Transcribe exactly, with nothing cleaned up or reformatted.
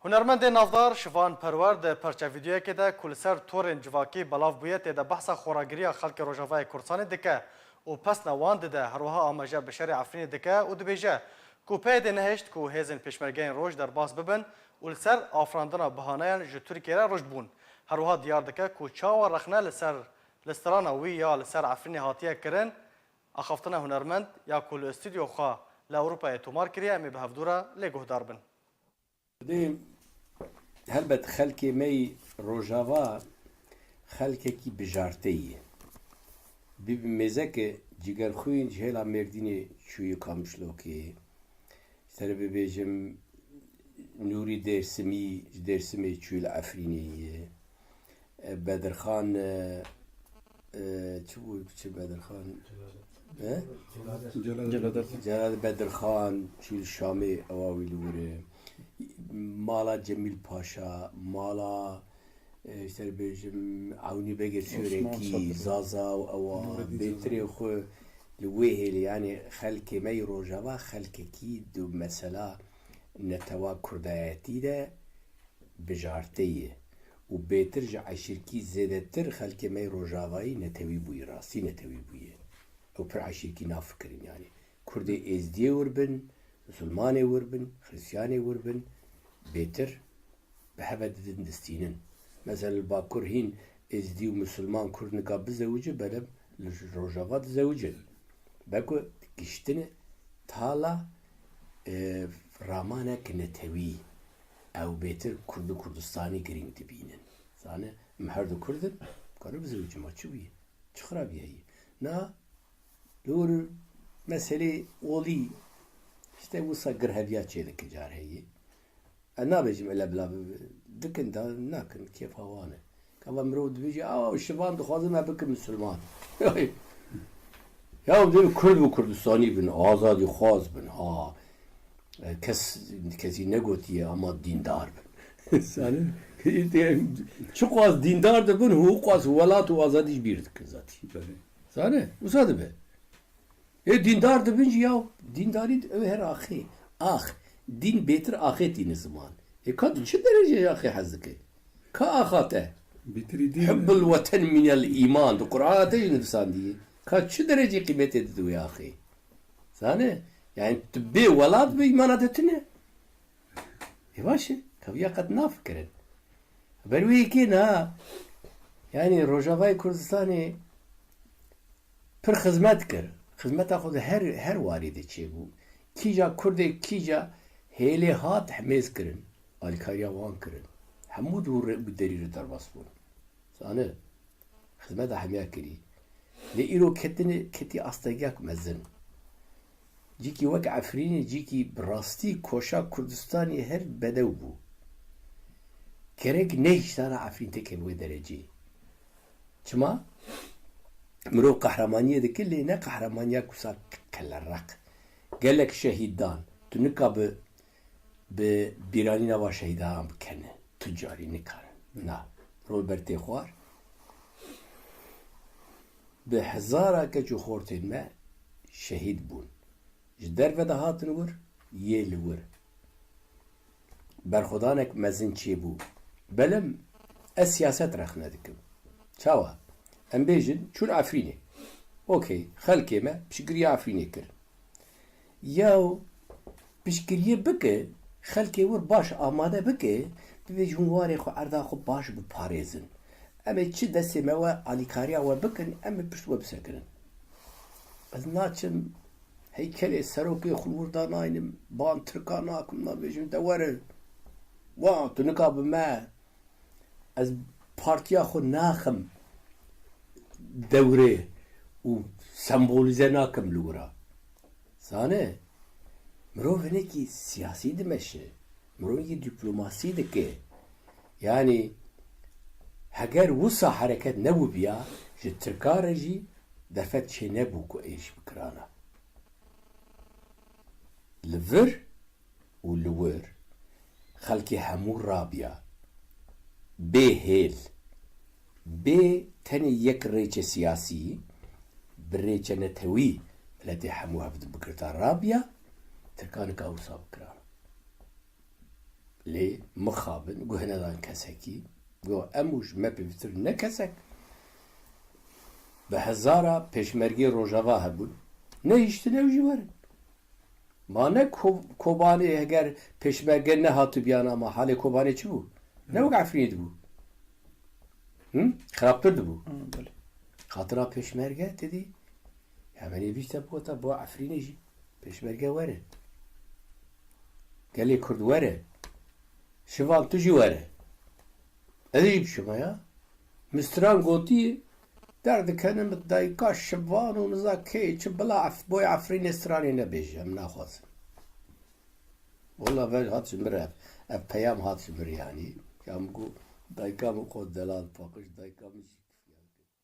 Hunermendê navdar Şivan Perwer di parça vîdeoyekê de ku li ser torên civakî belav bûye tê de behsa xweragiriya xelkê Rojavayê Kurdistanê dike û pesna wan dide. Her wiha amaje bi şerê Efrînê dike û dibêje ku PYD nehişt ku hêzên pêşmergeyên Roj derbas bibin û li ser afirandina bihaneyan ji Tirkiyê re rojbûn. Her wiha diyar dike ku çawa rexne li ser, li strana wî ya li ser Efrînê hatiye kirin, axaftina hunermend ya ku li stûdyo xwe li Ewropayê tomar kiriye, em ê bi hevdû re lê guhdar bin. Dê, helbet xelkê me yî Rojava xelkekî bijarteyî ye. Bî bi mêzeke Cigerxwîn ji hêla Mêrdînê çûyî Kamişlokê. Ji te re bibêjim, Nûrî Dêrsimî ji Dêrsimê çûyî li Efrînê ye. E, Bedirxan, e, e, çi bû, çi Bedirxan? He? Celadet. Celadet Bedirxan, çû li Şamê, ewa wî li wir e. Mala Cemîl Paşa, mala, e, ji te re bêjim, Ewnî Begê Osman Çörekî, Çatirî. Zaza û ewa, Nureddin Zaza. Bêtirê xwe li wê hêlê, yanî xelkê me yê Rojava xelkekî di mesela netewa kurdayetî de bijarte ye û bêtir ji eşîrkî zêdetir xelkê me yê Rojavayî netewî bûyî, rastî netewî bûye. Ew pir eşîrkî nafikirin, yanî Kurdê Êzdiyê wir bin, Misilmanê wir bin, Xristiyanê wir bin, bêtir bi hev ve didin distînin. Mesela li Bakur hîn Êzdî û Misilman Kurd nika bizewicin, belê li Rojava dizewicin. Beko giştine tala, e, ramanek netewî, ew bêtir Kurd û Kurdistanî girîng dibînin. Zane, em her du Kurd in, karin bizewicin, ma çi bûye? Çi xirabî heye? Na, li wir meselê olî, işte, wisa girheviya çêdike car heye. Ez nabêjim ele bila bi-, dikin da nakin, kêfa wan e. Gava mirov dibêje, "Awa, Şivan dixwaze me bikin misilman." Ya, em dê Kurd bi Kurdistanî bin, azadî xwaz bin, ha. E, kes, kesî negotiye ama dîndar bin. Zanî, çiqas dîndar dibin, hûqas welat û azadî ji bîr dikin zatî. Belê. Zanî, wisa dibe. Ê dîndar dibin jî ya, dîndarî ew her axê. Ax, dîn bêtir axê tîne ziman. Ê ka tu çi dereceyê axê hez dike? Ka axa te? Bêtirî dîn. Hubbul weten minel îman. Di Qur'ana te jî nivîsandiye. Ka çi dereceyê qîmetê dide wê axê? Zane? Yani tu bê welat bi îmana te tune. Ê baş e. Ka viya qet nafikirin. Ber wê yekê na. Yani Rojavayê Kurdistanê pir xizmet kir. Xizmeta xwe di her, her warî de çêbû. Kîja Kurdê, kîja hêlê hat hemêz kirin. Alîkariya wan kirin. Hemû di wî re-, wî derî re derbas bûn. Zane, xizmeta hemiya kirî. Lê îro ketine, ketî astengek mezin. Cîkî wek Efrînê, cîkî bi rastî koşa Kurdistanê her bedew bû. Gerek nehiştana Efrîn têke bi wê dereceyê. Çima? Mirov qehremaniyê dike, lê ne qehremaniyek wisa kelereq. Gelek şehîd dan. Tu nika bi, bi bîranîna van şehîdanan bikene. Tu carî nikarin. Na. Mirov ber tê xwar. Bi hezara keç û xortên me şehîd bûn. Ji derve de hatin wir, yê li wir. Berxwedanek mezin çêbû. Belê ez siyaset rexne dikim. Çawa? Em bêjin, çûn Efrînê. Okey, xelkê me piştgiriya Efrînê kir. Yaw, piştgiriyê bike, xelkê wir baş amade bike, bibêjin warê xwe, erda xwe baş biparêzin. Em ê çi destê me we, alîkariya we bikin, em ê pişt we bisekirin. Ez naçim heykelê serokê xwe li wir danaynim, ban Tirka nakim, nabêjim de were. Wa, tu nika bi me, ez partiya xwe naxim dewrê û sembolîze nakim li wira. Zane, mirov hinekî siyasî dimeşe, mirov hinekî dîplomasî dike. Yanî, heger wisa hereket nebûbiya, ji Tirkan re jî derfet çênebû ku êş bikirana. Li vir û li wir xelkê hemû rabiya. Bê hêl, bê tenê yek rêçe siyasî, bi rêçe netewî miletê hemû hev bigirta rabiya, Tirkan nika wisa bikirana. Lê mixabin, guh nedan kesekî. Got, em û ji me pêvîtir ne kesek. Bi hezara pêşmergê Rojava hebûn. Nehiştine ew jî werin. Ma ne Ko-, Kobanê heger pêşmerge nehatibiyana ma halê Kobanê çi bû? Ne wek Efrînê dibû. Hı? Xirabtir dibû. Hı, belê. Xatira pêşmerge te dî. Hemenê bîste bota bo Efrînê jî. Pêşmerge were. Gelê Kurd were. Şivan tu jî were. Ez jî bişime ya. Min stran gotî, derdikene min dayika Şivan û niza kê çi bila ef-, boy Efrînê stranê nebêje, em naxwazin. Wela ver hat ji min re, ev peyam hat ji min re yanî. Ya min got, dayika min xwe delal paqij, dayika min jî